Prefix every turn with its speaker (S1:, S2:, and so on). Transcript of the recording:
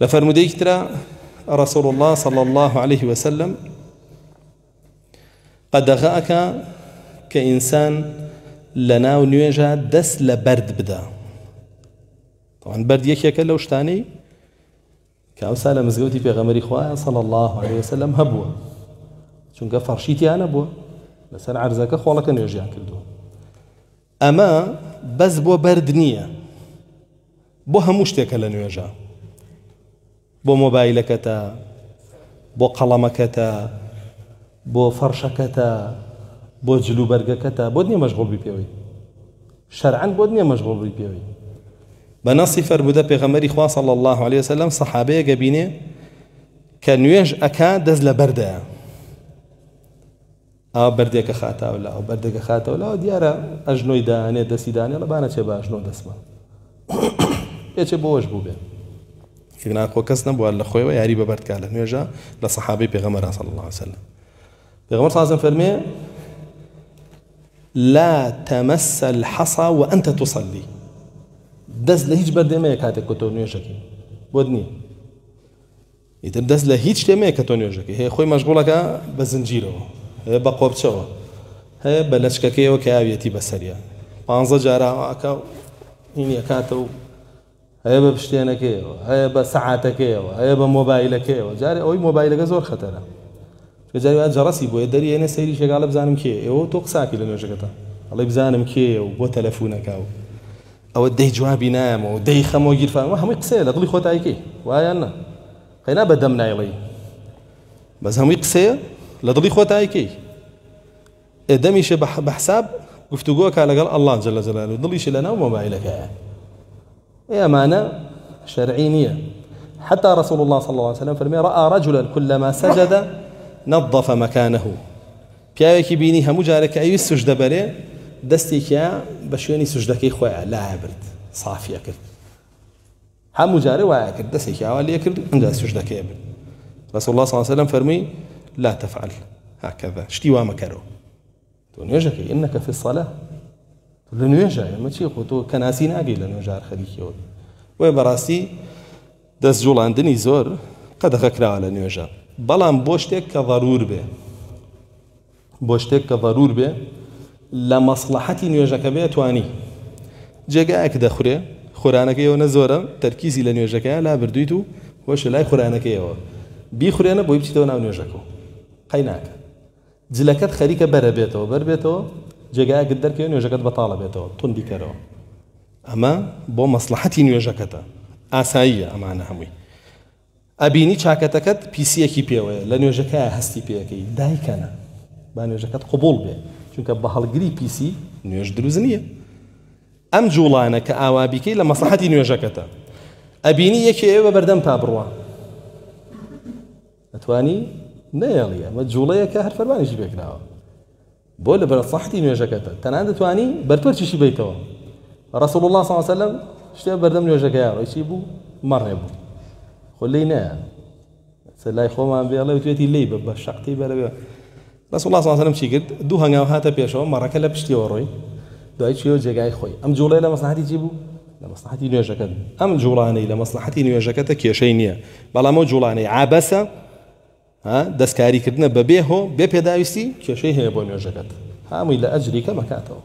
S1: لە فەرموودەیەکی ترا رسول الله صلى الله عليه وسلم قەدەغە ئەکا کە ئینسان لە ناو نوێژە دەست لە بەرد بدا. طبعا بەرد یەکێکە لەو شتانەی کە ئەوسا لە مزگەوتی پێغەمبەری خوایە صلی الله عليه وسلم هەبووە، چونکە فەرشی تیا نەبووە، لەسەر عەرزەکە خۆڵەکە نوێژیان کردووە. ئەمە بەس بۆ بەرد نییە، بۆ هەموو شتێکە لە نوێژە، بۆ مۆبایلەکەتە، بۆ قەڵەمەکەتە، بۆ فەرشەکەتە، بۆ جلوبەرگەکەتە، بۆت نییە مەشغوڵ بی پێوەی، شەرعەن بۆت نییە مەشغوڵ بی پێوەی. بە نەسی فەرموودە پێغەمبەری خوا صلی الله علیه وسلم سەحابەیەک ئەبینێ کە نوێژ ئەکا دەست لە بەردەیە، ئاوا بەردێکە خاتاو لاوە، بەردێکە خاتەوە لاوە، دیارە ئەژنۆی دانێ دەستی دانێ لە بانە چێ بە ئەژنۆ دەستمە پێچێ بۆش بوو بێ. ناخۆ کەس نەبووە لە خۆیەوە یاری بە بەرد کا لە نوێژە لە سەحابەی پێغەمبەر صلی الله علیه وسلم. پێغەمبەر صلی الله علیه وسلم فەرمێ لا تمس الحصى وأنت تصلي، دەست لە هیچ بەردێ مەیە کاتێک کە تۆ نوێژەکەی، بۆت نییە. ئیتر دەست لە هیچ شتێ مەیە کە تۆ نوێژەکەی، هەیە خۆی مەشغوڵەکە بە زنجیرەوە، هەیە بە قۆپچەوە، هەیە بە لەچکەکەیەوە کە یاویەتی بەسەریە 15 جاراوەکە و هینیەکاتە و هەیە بە پشتێنەکەیەوە، هەیە بە سەعاتەکەیەوە، هەیە بە مۆبایلەکەیەوە. جارێ ئەوەی مۆبایلەکە زۆر خەتەرە، چونکە جاری وا جەڕەسی بۆیە دەریێنێ سەیری شێگاڵە بزانم کێیە، ئێوە تۆ قساکی لە نوێژەکەتە ئەڵێ بزانم کێیە و بۆ تەلەفونەکە و ئەوە دەی جوابی نایەمەوە دەی خەمەوە گیرفانەوە، هەمووی قسەیە لە دڵی خۆتایکەی وایان نا، قەینا بە دەم نایڵێی، بەس هەمووی قسەیە لە دڵی خۆتایکەی. ئێ دەمیشە بە حساب گفتوگۆکە لەگەڵ ئەڵڵا جل جلاله، دڵیشی لەناو مۆبایلەکەیە. ئێ ئەمانە شەرعی نییە. حتى رسول الله صلى الله عليه وسلم فرمي رأى رجلا كلما سجد نظف مكانه، پیاوێکی بینی هەموو جارێک کە ئەوی سوژدە بەرێ دەستێکیا بە شوێنی سوژدەکەی خۆیان لایە برد، صافیە کرد، هەموو جارێ وایە کرد، دەستێکی ئاوا لێ کرد و ئەمجا سوژدەکەی برد. رسول الله صلى الله عليه وسلم فەرمووی لا تفعل هكذا، شتی وا مەکەرەوە، تۆ نوێژەکەی إنك في الصلاة، لە نوێژە ئێمە چی خۆ تۆ کەناسی ناگەی لە نوێژار خەریکیەوە. بۆیە بەڕاستی دەست جوڵاندنی زۆر قەدەغە کراوە لە نوێژە، بەڵام بۆ شتێک کە ضرور بێ، بۆ شتێک کە ضرور بێ لە مەسڵەحەتی نوێژەکە بێ توانی جێگایەک دەخورێ خورانەکەیەوە نە زۆرە تەرکیزی لە نوێژەکەیە لا بردویت و هۆش لای خورانەکەیەوە بیخورێنە بۆی بچیتەوە ناو نوێژەکەوە، قەی ناکە. جلەکەت خەریکە بەرە بێتەوە، بەر بێتەوە، جێگایەکت دەرکەوێ نوێژەکەت بەتاڵە بێتەوە، توندی کەرەوە. ئەمە بۆ مەسڵەحەتی نوێژەکەتە، ئاساییە ئەمانە هەمووی. ئەبینی چاکەتەکەت پیسیەکی پێوەیە لە نوێژەکەیە هەستی پێەکەی، دایکەنە با نوێژەکەت قبوڵ بێ، چونکە بە هەڵگری پیسی نوێژ دروست نییە. ئەم جوڵانە کە ئاوابیکەی لە مەسڵەحەتی نوێژەکەتە. ئەبینی یەکێ ئێوە بە بەردەم تا بڕوا، ئەتوانی نەیەڵی، ئەمە جوڵەیەکە هەر فەرمانیشی پێکراوە بۆ لە بەرەسەحتی نوێژەکەتە، تەنان دەتوانی بەرپەرچیشی بیتەوە. رسول الله صلی الله علیه وسلم شتێ بەردەم نوێژەکەیان ڕۆی چی بوو؟ مەڕێ بوو، خۆ لێی نایە لای خۆمان بێڵێ وتوێتی لێی بە بە شەقتی بەرەوێ. رسول الله صلی الله علیه وسلم چی کرد؟ دوو هەنگاو هاتە پێشەوە، مەڕەکە لە پشتیەوە ڕۆی، دوای چیەوە جێگای خۆی. ئەم جوڵەیە لە مەسڵەحەتی چی بوو؟ لە مەسڵەحەتی نوێژەکەت. ئەم جوڵانەی لە مەسڵەحەتی نوێژەکەتە کێشەی نییە، بەڵام ئەو جوڵانەی عابەسە، دەستکاریکردنە بەبێ هۆ بێ پێداویستی کێشەی هەیە بۆ نوێژەکەت، هەمووی لە ئەجری کەمەکاتەوە.